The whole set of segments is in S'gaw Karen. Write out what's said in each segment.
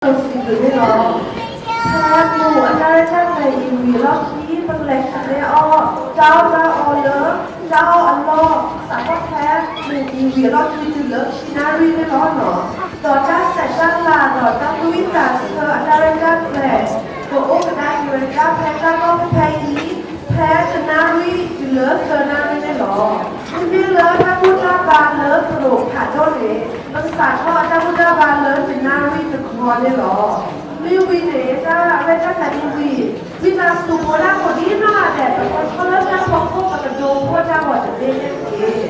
စံးဘျုးန့ၣ်လီၤ. ဖဲမုၢ်အတၢ်ရဲၣ်တၢ်ကျဲၤအံၤဝံၤအလီၢ်ခံ ပကလဲၤဟံးန့ၢ်အီၣ် တၢ်အီၣ်တၢ်အီလၢ တၢ်အီၣ်အလီၢ် စးထီၣ်ဖဲမုၢ်အံၤဝံၤအလီၢ်ခံတုၤလၢခံနၣ်ရံၣ်န့ၣ်လီၤ. ဒီးတၢ်ဆဲးတၢ်လၤ ဒီးတၢ်သူၣ်ဝံၣ်သးဆၢအတၢ်ရဲၣ်တၢ်ကျဲၤ ကအိၣ်ကဒါက့ၤဝဲဒၣ်ဖဲတၢ်ကီၢ်ဖဲဖဲအံၤ ဖဲတနၣ်ရံၣ်တုၤလၢသၢနၣ်ရံၣ်န့ၣ်လီၤ. မ့မ့ၢ်လၢတၢ်ဘူၣ်တၢ်ဘါလၢသရိာ်ဖးဒိၣ်န့ၣ် ပကစးထီၣ်အတၢ်ဘူၣ်တၢ်ဘါလၢတနၣ်ရံၣ်တဘျီန့ၣ်လီၤ. မ့ၢ်ဝံၤန့ၣ် တၢ်ရဲၣ်တၢ်ကျဲၤန့ၣ်ဝံၤ ဝံသးစူၤပဝဲဒၣ်ကိးဒံနီၢ်ဂၤဒဲး ပကထီၣ်လၢတၢ်ဖီခိၣ် ပကဒိဖိတၢ်ဂီၤတဘ့ၣ်န့ၣ်တက့ၢ်.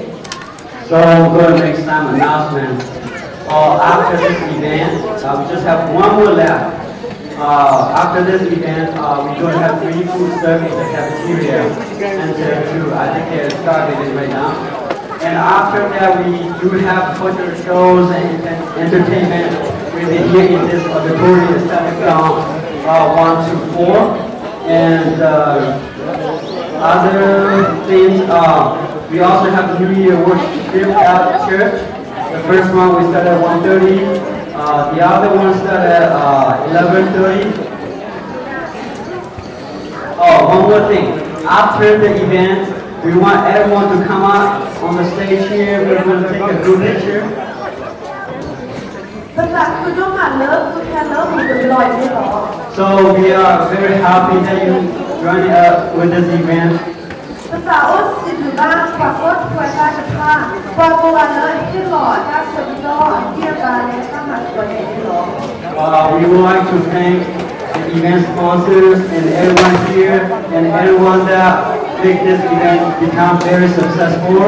So we're going to make some announcement. Uh, after this event, uh, we just have one more left. Uh, after this event, uh, we're going to have free food service at the cafeteria until two. I think they're starting it right now. And after that, we do have cultural shows and enter- entertainment. We'll be here in this auditorium starting from uh, one to four. And uh, other things, uh, we also have New Year worship at church. The first one we start at one thirty. Uh, the other one start at uh, eleven thirty. Oh, one more thing. After the event, we want everyone to come up on the stage here. We're going to take a group picture. ပသးခုဒိၣ်မးလၢသုဟဲလၢမုၢ်ကဘျီအံၤန့ၣ်လီၤ. So we are very happy that you joined us with this event. ပသးအိၣ်စံးဘျုးဘၣ်ပှၤသီတဖၣ်တဖၣ် ပှၤကိးဂၤလၢအဟ့ၣ်လီၤအတၢ်ဆၢကတီၢ် အဂံၢ်အဘါလၢတၢ်မၤသကိးန့ၣ်လီၤ. Uh, we would like to thank the event sponsors and everyone here and everyone that make this event become very successful.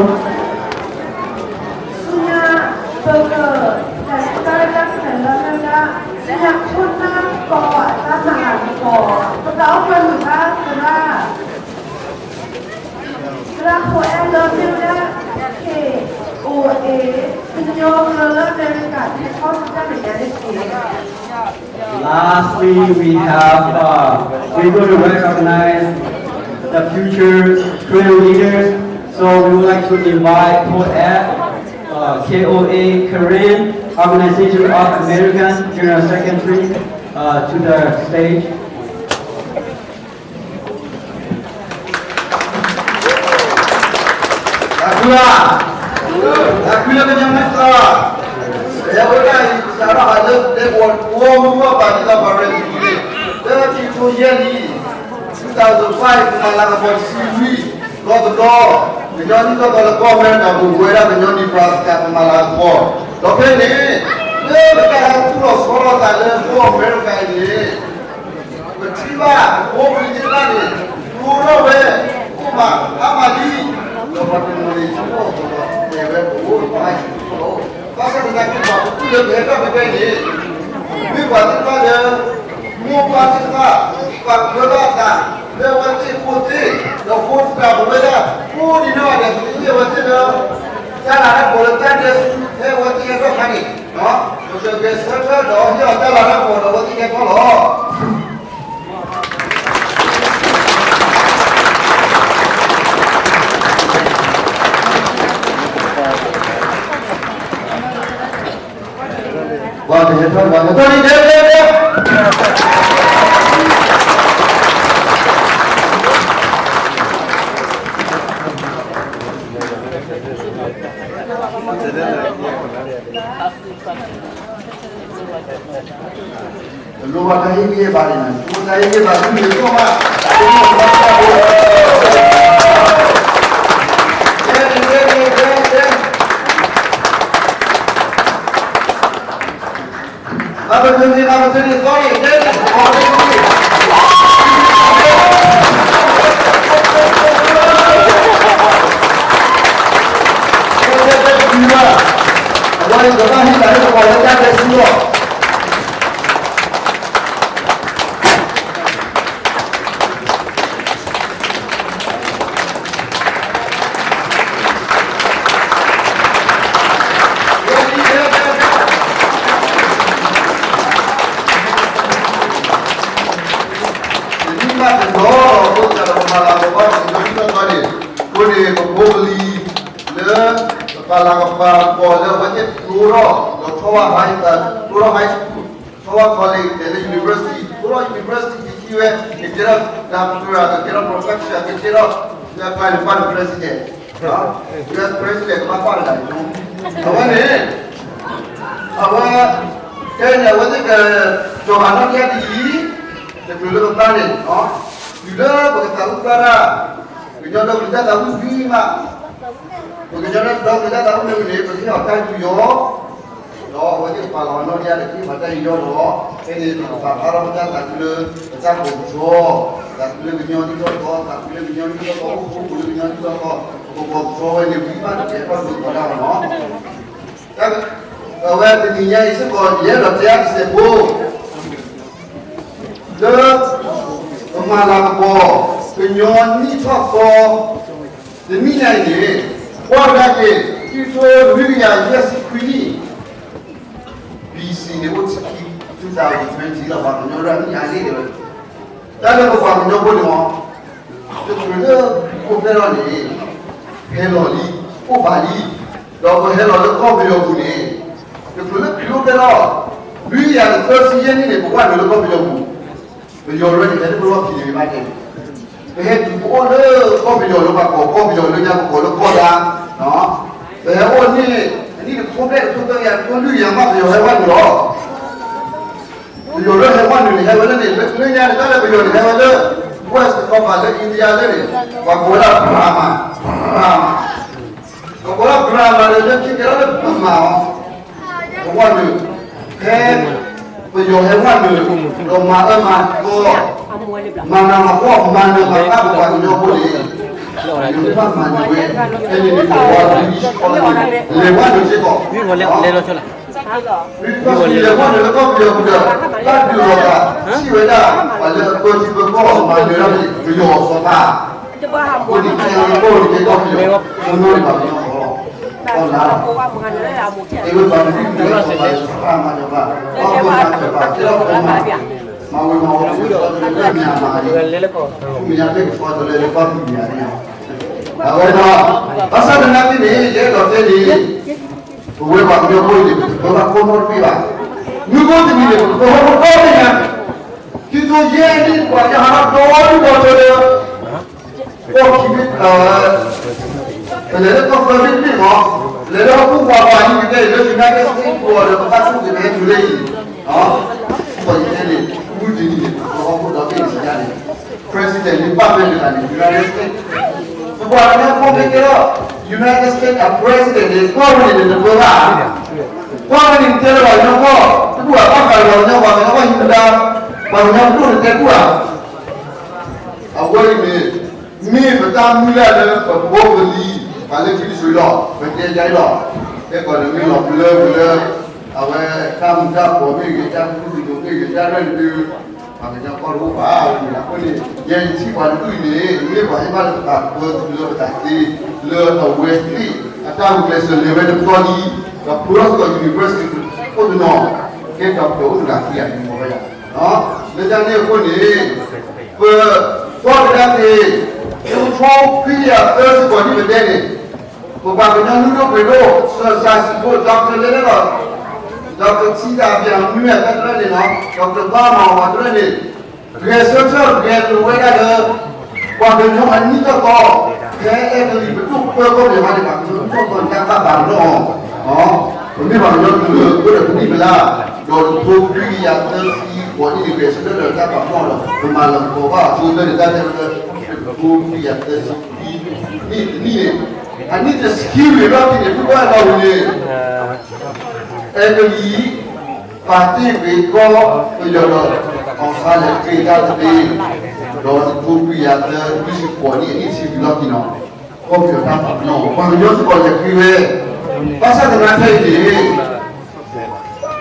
ဆူညါ ပက တၢ်ရဲၣ်တၢ်ကျဲၤလၢမ့ၢ်ဝဲဒၣ် ဆူညါခိၣ်နၢ်ကီအတၢ်မၤလၤကပီၤ ပသးအိၣ်ကွဲမုာ်ဘၣ်သရၣ် သရၣ်ဖိအဲၣ်လၢမ့ၢ်ဝဲဒၣ် K O A ကညီကရၢလၢအမဲရကၤ ဟဲထီၣ်ကတၢၢ်မဲာ်ညါန့ၣ်တက့ၢ်. Lastly, we have, uh, we're going to recognize the future Karen leaders. So we would like to invite Paul Ed, uh, K O A Karen Organization of American General Secretary, uh, to the stage. အၤ အၤ ကွံလၢကညီမ့ၢ်သီ, အဝဲဒၣ်အံၤ စးထီၣ်ဟးလၢဒဲကဝီၤတဝီမုၢ်ဂီၢ်ပာ်ဒ်သိးပှၤရဲၣ်လံၤလံၤ, လၢခံကထိယဲၢ်နံၣ် ခံကထိယဲၢ်နံၣ် ပမၤလၤကပီၤတဆံလွံၢ် လီၤတဒီ, ကညီနံၣ်ထီၣ်သီလၢကီၢ်အမဲရကၤပူၤ ပဝဲဒၣ်ကညီနံၣ်ပှၤစကၤ ပမၤလၤကပီၤ, ဒီးဖဲန့ၣ် လၢပတၢ်ဟဲသူၣ်လီၤဆီလီၤသးလၢကီၢ်အမဲရကၤအံၤန့ၣ် ပထံၣ်ဘၣ် ပဖိပလံၤသ့ၣ်တဖၣ်န့ၣ် ဒိထီၣ်ဝဲ အိၣ်မးအါမးလံ, ဒီးပှၤတနီၤန့ၣ် ထံဖိကီၢ်ဖိဒီး တဲဝဲပအိၣ်တဖၣ်အံၤလီၤ. ဘၣ်ဆၣ်သနာ်က့ ပှၤကသူၣ်လၢပဟဲထီၣ်ဖဲဖဲန့ၣ် မ့ၢ်ပှၤသ့ၣ်တဖၣ်လၢ မိၢ်ပၢ်သ့ၣ်တဖၣ် ပာ်ကဖၢလီၤအသး လၢအဝဲသ့ၣ်အဃိသ့ၣ် ဒီးဖိသၣ်ပဝဲဒၣ် ကိးဒံးနီၢ်ဂၤဒဲး ပဟ့ၣ်အဝဲသ့ၣ်လၢ တၢ်လၤတၢ်ကပီၤလၢတၢ်ဒဲးဆူ ဖဲအဝဲသ့ၣ်ဟဲထီၣ်ခါန့ၣ် ပကဂဲၤဆၢထၢၣ်ဒီးဟ့ၣ်အီၤတၢ်လၤတၢ်ကပီၤဒီးအဝဲသ့ၣ်ဟဲထီၣ်လီၤ. ပှၤကဟဲထီၣ်ပှၤကတီၢ်န့ၣ်ဒဲဒဲဒဲ လိၣ်ဘၣ်တၢ်ဟ့ၣ်ဂံၢ်ဟ့ၣ်ဘါန့ၣ် တၢ်ဟ့ၣ်ဂံၢ်ဟ့ၣ်ဘါ သုမ့ၢ်ကီၢ်မး ဘၣ်ပတုၤန့ၣ် ဘၣ်ပတုၤန့ၣ် သီန့ၣ် တဲန့ၣ် အဝဲန့ၣ် ကဘၣ်ဟ့ၣ်တၢ်ဟ့ၣ်ကပီၤလၢတၢ်ဒဲးဆူလီၤ. အဃိန့ၣ် ပဖိပလံၤလၢ ပပာ်လၤကပာ်ကပီၤလၢအဝဲသ့ၣ်ဖျိထီၣ် ဒီးထီၣ်ဝဲ high school ထီၣ် high school Howard College န့ၣ်လၢ university အဃိဒီး university ကသံဝဲ ကကဲထီၣ် doctor ကကဲထီၣ် professor ကကဲထီၣ် လၢအကျါန့ၣ် ပၢ်န့ၣ် president, ဒီး president ကဘၣ်ကွၢ်တဂၤန့ၣ်, အဝဲန့ၣ် အဝဲ တဲန့ၣ် အဝဲသ့ၣ်က ကၠီၤဘၣ်နီၣ်ကယၢ်တယံၤ တချုးလၢပသးန့ၣ်, တုၤလၢပကသးအုးသၣ်တၢ်, ကညီဒီကလုာ်တၢ်သးဝံၣ်ဝံၣ်မး, ပကညီဒီကလုာ်တၢ်သးဝံၣ်မ့ၢ်ဂ့ၤန့ၣ် ပကဟ့ၣ်အီၤတၢ်ယူးယီၣ် ဒီးအဝဲသ့ၣ်ကပာ်လီၤအနီၣ်တယၢ်ဒီး ကဟ့ၣ်ပှၤတၢ်ယူးယီၣ်ဒီး ဖဲန့ၣ်ပကပာ်ဖျါထီၣ်ပတၢ်သးခုလၢ ပတၢ်ကိးကီ, သးခုလၢကညီဒ်သိးသိး, သးခုလၢကညီဒ်သိးသိး, အိၣ်ဖှိၣ်ပူၤလၢကညီဒ်သိးသိး, ပကိးကီဝဲန့ၣ် ဝံၤဘၣ်တကဲထီၣ်ဒ်သိးတၢ်မနီၤ. အဝဲတနံၤညါအံၤစ့ၢ်ကီး ယအဲၣ်ဒိးတဲအကစဲးဖိ လၢ ပမၤလၤကပီၤ ကညီနံၣ်ထီၣ်သီ တနံၣ်ညါအံၤန့ၣ် ကွၢ်ကဒါက့ၤ ခံကထိနွံကယၤယဲၢ်ဆံခွံနံၣ် B C န့ၣ် အိၣ်ဆံခံ two thousand twenty လီၤ. ပှၤကညီရၢ်နံၣ်အါန့ၢ်ဒံးဝဲ တၢ်လၢပပှၤကညီဖိန့ၣ်မ့ၢ် တချုးလၢခရံာ်အိၣ်ဖျဲၣ်ထီၣ်န့ၣ် ဟဲလီၤလံ, အိၣ်ဘၣ်လံ, ဒီးပဟဲလီၤလၢကီၢ်ပယီၤပူၤန့ၣ် တချုးလၢခရံာ်အိၣ်ဖျဲၣ်ထီၣ် လွံၢ်ကယၤသၢဆံယဲၢ်နံၣ်န့ၣ် ပဝဲနုာ်လၢကီၢ်ပယီၤပူၤ, ပယီၤရဲၣ်န့ၣ် ဟဲလၢပလီၢ်ခံန့ၣ်မ့ၢ်ဘၣ်တဲ ပဟဲတုၤပအိၣ်လၢကီၢ်ပယီၤလၢပှၤကိးကီၢ်ပယီၤလၢညါ ပကိးလၢကီၢ်ဒါ, ပဟဲအိၣ်န့ၣ် အနံၣ်တထိဘျဲၣ်တထိသၢကယၤ တထိလွံၢ်ကယၤမး ပယီၤဟဲဝဲနုာ်လီၤ. ပယီၤလၢဟဲဝဲနုာ်န့ၣ် ဟဲဝဲလၢန့ၣ် လၢညါန့ၣ် တၢ်လၢပယီၤန့ၣ် ဟဲဝဲလၢ West ကီၢ်ပၤလၢ India လၢန့ၣ် ပှၤကိးဝဲဒၣ် Brahmin, Brahmin, ပှၤကိးဒၣ် Brahmin န့ၣ် လၢခံကဲထီၣ်လၢ Burma အီၤ ပဝဲနုာ် ဖဲ ပယီၤဟဲဝဲနုာ် ဒီးမၤအၢမၤသီ မၤနးမၤဖှီၣ် မၤနးမၤဖှီၣ် ပပှၤကညီဖိန့ၣ် ယမ့ၢ်ဘၣ်မၤနးဝဲ ဖဲန့ၣ်န့ၣ် ပဝဲ British colony လဲၤဝဲနုာ်စ့ၢ်ကီး လဲၤဝဲနုာ်စ့ၢ်ကီး ဘၣ်ဒုးလီၤသး ထံၣ်ဝဲဒၣ် ပှၤလၢအပၢထံပၢကီၢ် မၤနးဒၣ်န့ၣ် ပယီၤစီၤပၤ အဃိန့ၣ် ကဲလၢကီၢ်န့ၣ် ကဲကီၢ်ပယီၤ မ့ၢ်နီၢ်န့ၣ် ပှၤကညီအီၤ အီၣ်နၤ တဲဝဲပှၤတဒုၣ်တဒုၣ်လၢစီၤပၤ စီၤပၤမၤစီၤပၤ အီၣ်ကီၢ်မၤစီၤပၤ ကဲထီၣ်ကီၢ်မၤ မၤဝဲမၤဝီၤ မ့ၢ်မၤ မ့ၢ်မၤကဲကဆှီတလဲလၢကီၢ်ပယီၤန့ၣ် အဝဲဒီး ဘၣ်ဆၣ်သနာ်က့န့ၣ် ယအဲၣ်ဒိးတဲန့ၣ် ပဝဲပှၤကညီဖိအံၤန့ၣ် ပတပၢဘၣ်ကိးနီတဘ့ၣ်ဘၣ်. မ့ၢ်ကိးတနံၤန့ၣ် ပတပၢဘၣ်ကိးနီတဘ့ၣ်ညါ, ခံကထိယဲၢ်နံၣ်ပှၤကဟးထီၣ်ဒီဒူၣ်ဒီထၢလၢ ကီၢ်ခံဘ့ၣ်, ပလဲၤလၢကီၢ်သၢဘ့ၣ်တဘ့ၣ်မး, လဲၤလၢဟီၣ်ခိၣ်ပှၤပှၤအံၤကတဲအံၤလၢ United States ကီၢ်ဒီး ပဘၣ်ဆိၣ်ဂ့ၤမ့ၢ်ဟဲတုၤလၢအံၤ, ဒီးယတဲန့ၣ် မုၢ်တနံၤန့ၣ် ပကဟီၣ်ခိၣ်ဒီဘ့ၣ်န့ၣ်စံးယါန့ၣ် President န့ၣ်ဘၣ်မ့ၢ်တဂၤန့ၣ် United States ပပှၤကညီဖိမ့ၢ်ကဲထီၣ် United States အ President န့ၣ် ကွၢ်ဝဲန့ၣ်န့ၣ်တပၢဘၣ်, ကွၢ်ဝဲန့ၣ်တဲလၢပှၤကညီဖိ တဘူၣ်ဘၣ်ဘၣ်ဃးဒီးပှၤကညီ ပှၤကညီဘၣ်ဟံးမူဒါ, ပှၤကညီဒိၣ်န့ၣ်တဲဘူၣ်ဧါ, အဝဲအံၤန့ၣ် မ့ၢ်ပတၢ်မုၢ်လၢ်လၢပဖိပလံၤ ပှၤလၢထံတစူၤလီၤ ပတဲယါအံၤလီၤ, တဲပှၤန့ၣ်မ့ၢ်လီၤပျၢၤပူၤလၢ အဝဲတၢ်မူၤတၢ်ဘှီးမ့ၢ်ဂ့ၤ တၢ်ကူၣ်သံဒိးမ့ၢ်ဂ့ၤ တၢ်ရဲၣ်တဒု ပှၤကညီကီၢ်တအိၣ်ဘၣ်ဝဲန့ၣ် အဃိန့ၣ် ယဲယထံၣ်ပှၤတဒူၣ်အံၤန့ၣ် မ့ၢ်ပှၤဟ့ၣ်ဘၣ်လၢပသးပၢသုလၢပသးသ့ လၢအဝဲသ့ၣ်အတၢ်ဂုာ်ကျဲးစၢးလဲၤဝဲတပတီၢ်လံ ဒီးဖျိထီၣ်စ့ၢ်ကီး university အိၣ်တနီၤ ကဲဒီးပအိၣ်တဂၤခံဂၤန့ၣ်မ့ၢ်ဝဲဒၣ် လၢတၢ်န့ၣ်အဃိန့ၣ် ပ ကွၢ်ကဒါက့ၤ တကထိခွံကယၤသၢဆံဃိးနံၣ်ပတဲန့ၣ် ပပှၤကညီလုၢ်ဒိၣ်ပှ့ၤဒိၣ် စီၤစၢ်စံးဖိ Doctor လဲလဲလီၤ Doctor ထံသးပျၢ်မနုၤအတၢ်တရၢန့ၣ်လီၤ Doctor ဘါမၤဝၤတရၢန့ၣ် ဂဲၤဆၢထၢၣ်ဂဲၤလိာ်ဝဲဒၣ်လၢ ပှၤကညီအနံၣ်ထီၣ်သီ ဖဲအဲကလံးပဒိၣ်ပၢကီၢ်ပယီၤမးန့ၣ် ပှၤကညီနံၣ်ထီၣ်သီန့ၣ် တၢ်ဘၣ်ဘၣ်နီၢ်အီၤ ပမ့ၢ်ပှၤကညီတကလုာ် အိၣ်ဒီးတနံၣ်ဘျီ ဒီးတကထိခွံကယၤသၢဆံဃိးနံၣ်န့ၣ် ဂဲၤဆၢထၢၣ်ဒီးတၢ်ဘၣ်နီၢ်ဒီး ပမၤလၤကပီၤဘၣ်အဃိ လၢန့ၣ်တၢ်တဲဝဲလၢ တကထိခွံကယၤသၢဆံခွံနံၣ်တနံၣ်န့ၣ် အနံၣ်တဆံလွံၢ်ဘျီန့ၣ် ဖုဘၣ်လီၤဝံၤန့ၣ် အဲကလံး ပာ်တ့ၢ်ဂ့ၤကီၢ်ပယီၤဒီး အီစထြ့လယါတဘ့ၣ် ဒီးတကထိခွံကယၤသၢဆံဃိးနံၣ်အနံၣ်တဆံလွံၢ်ဘျီန့ၣ်လီၤ. ကီၢ်ပယီၤတၢ်ပာ်ပနီၣ် ပှၤကညီစ့ၢ်ကီးလဲၤဃ့ဝဲ ဘၣ်ဆၣ်သနာ်က့န့ၣ်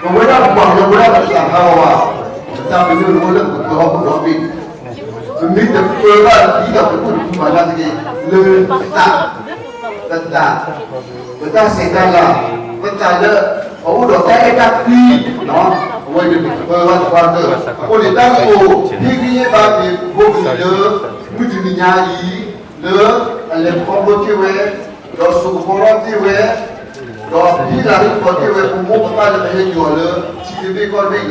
ပဝဲဒၣ်ပပှၤကညီဖိဒၣ်ပတသးဟးဂီၤဘၣ်, ပတၢ်ပညိၣ်န့ၣ်အိၣ်လၢပကပၢၤဟီၣ်ခိၣ်ဒီဘ့ၣ်, ပမ့ၢ်တပၢဘၣ်ဒ်သိးပဒိၣ်တဖုဘၣ်နာ်သက့ လၢပသး, ပသး, ပတၢ်ဆဲးတၢ်လၤ, ပသးလၢအအိၣ်ဒီးတၢ်အဲၣ်တၢ်ကွံ, အဝဲန့ၣ်ပကပၢဘၣ်သပှၢ်ကတၢၢ်, အဃိန့ၣ် တၢ်ကတိၤဟ့ၣ်ဂံၢ်ဟ့ၣ်ဘါက့ၤဖိလံၤလၢ မုၢ်တနံၤညါအံၤ လၢအလဲၤခီဖျိတ့ၢ်ဝဲ, ဒီးစိာ်ကပီၤထီၣ်တ့ၢ်ဝဲ, ဒီးဖဲလၢပကီၢ်တ့ၢ်ဝဲ ပမိၢ်ပပၢ်လၢပဟဲယွၤလၢ ထံသဘ့ၣ်ကီၢ်သဘ့ၣ်န့ၣ်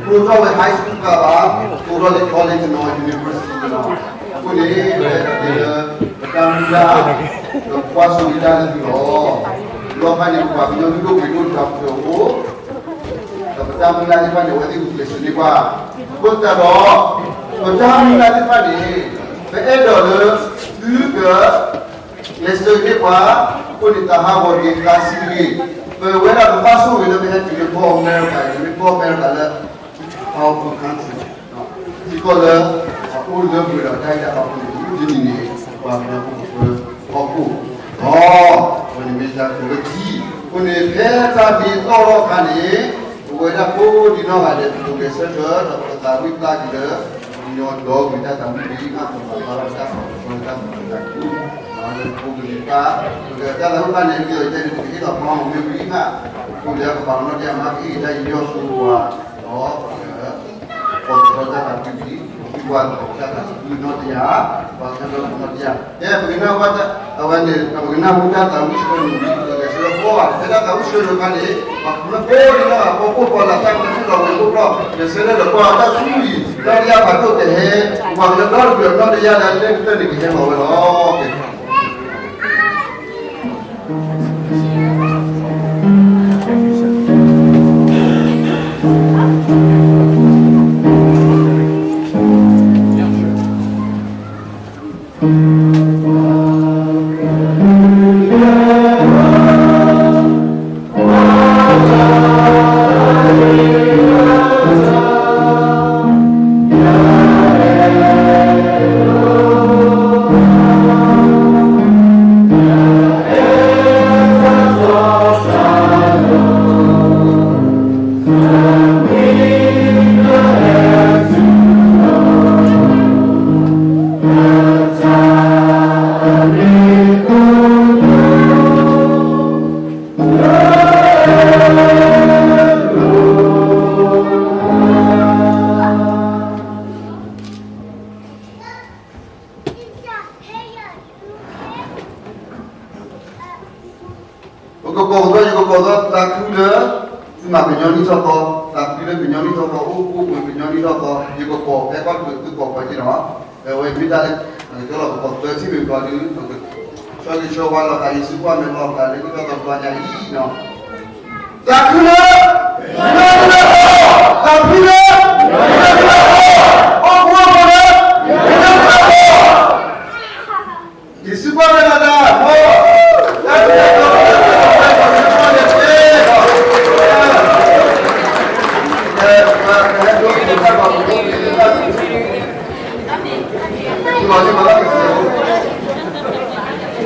ဖျိထီၣ်ဝဲ high school တဖၣ်ဘၣ်, ဖျိထီၣ်လၢ college နီၤ university နီၤ. အဃိန့ၣ် ပအဲၣ်ဒိးတဲလၢ ပတၢ်မုၢ်လၢ် ဒီးပကွၢ်ဆိဝဲဒၣ်လၢသုလီၤ. လီၢ်ခါန့ၣ် ပပှၤကညီဒုးဒိၣ်ပှ့ၤဒိၣ်တၢ်ပှဲၤအိၣ် ဒီးပတၢ်မုၢ်လၢ်သ့ၣ်တဖၣ်န့ၣ် အဝဲသ့ၣ်ကကျဲးစၢးန့ၢ်ပှၤ, အဃိသတးဒီး ပတၢ်မုၢ်လၢ်သ့ၣ်တဖၣ်န့ၣ် ပအဲၣ်ဒိးလၢ သုက ကျဲးစၢးန့ၢ်ပှၤ, အဃိန့ၣ် သးဟးဂီၤတဂ့ၤ, သးဆံးတဂ့ၤ, ပဝဲဒၣ်ပဘၣ်ဆိၣ်ဂ့ၤလၢပဟဲတုၤလၢကီၢ်အမဲရကၤ, မ့ၢ်ကီၢ်အမဲရကၤလၢ powerful country ထံကီၢ်လၢ အအိၣ်လၢပှဲၤဒီးတၢ်ဂ့ၢ်တၢ်ကျိၤအဃိန့ၣ် ဒ်န့ၣ်န့ၣ် ပှၤကညီဖိကဖၢဟီၣ်ခိၣ်ဒီး အဝဲန့ၣ်မ့ၢ်တၢ်ကတိၤလၢခံ, အဃိန့ၣ် ဖဲတၢ်ဒ်အသီၣ်ထီၣ်အခါန့ၣ် ပဝဲဒၣ်ကိးဒံနီၢ်ဂၤဒဲး ပကဂဲၤဆၢထၢၣ်ဒီးပကသးဝံၣ်ပျၢ်က့ၤလၢ ပကညီဒီဂ့ၤတၢ်သးဝံၣ်ဒ်အံၤ မ့ၢ်ပကဘၣ်လီၤတၢ်ခီၣ်ပလီတၢ်သးတၢ်ကူ လၢပဖိပလံၤတဖၣ်, ပကတၢ်သးဝံၣ်တဖၣ်န့ၣ် ဒ်သိးယတဲန့ၣ် ပကဟ့ၣ်လီၤပှၤမ့ၢ်ဝံၤမး, ပဖိပလံၤကပာ်လီၤနီၢ်တယၢ်မး ကဟ့ၣ်က့ၤတၢ်ယီၢ်ဆိဝဲ, ဒီး ပက ပီၣ်ထီၣ်တၢ်သးဝံၣ်ဒ် ပကကွၢ်သီတၢ်သးဝံၣ်နီၢ်တယၢ်, ပှၤကညီဒီနီၢ်တယၢ်, ကဲ ပကနၢ်ဟူ အဝဲန့ၣ် ပကနၢ်ဟူတၢ်သးဝံၣ်ဆၢနံၤ ပကဂဲၤဆၢထၢၣ်ဃီဘၣ်, ဖဲတၢ်သးဝံၣ်ဆၢနံၤအခါန့ၣ် ပှၤကညီကိးဒံနီၢ်ဂၤ ပှၤကိးပှၤလၢ်တၢ်ကမၣ်လီၤဝဲကိးဘျီ ဂဲၤဆၢထၢၣ်ဒီးကွၢ်တၢ်ဆူဝံၤ နီၢ်တယၢ်ပှၤဒိၣ်ကဟဲ, ပှၤကညီဒီတဘ့ၣ်နီၢ်တယၢ်လၢအလဲၤကတၢၢ်န့ၣ်ကဟဲလီၤဝဲလီၤ. ပကကိးကဒီး ယကကိးဒီးသးခုလၢ သုမၤကညီနံၣ်ထီၣ်သီ, သးခုလၢကညီနံၣ်ထီၣ်သီ အိၣ်အိၣ်ပှဲၤကညီနံၣ်ထီၣ်သီ, ယကကိးဖဲကီၢ်တဘ့ၣ် သုကိးပှဲၤက့ၤနီၤ, အဝဲမ့ၢ်တၢ်လၢ အကၠီလီၤ ပကိးသၢထံၣ်မ့ၢ်ဘျီဒုး ပက ဆၢဂ့ၤဆၢဝါလီၤသး ယစံးကွၢ်မဲာ်လီၤသးလၢနံၣ်ထီၣ်သီတဘျီညါအံၤနီၤ, သးခုလၢ သးခုလၢ အိၣ်ဃူအိၣ်ဖိးလၢ ယစံးကွၢ်မဲာ်လီၤသး တၢ်ဒိၣ်တၢ်ထီၣ်လၢပှၤကညီဖိန့ၣ်တက့ၢ်, ပကဟဲဒိတၢ်ဘၣ်ပူၤ ပကဟဲဒိတၢ်ဘၣ်ပူၤ,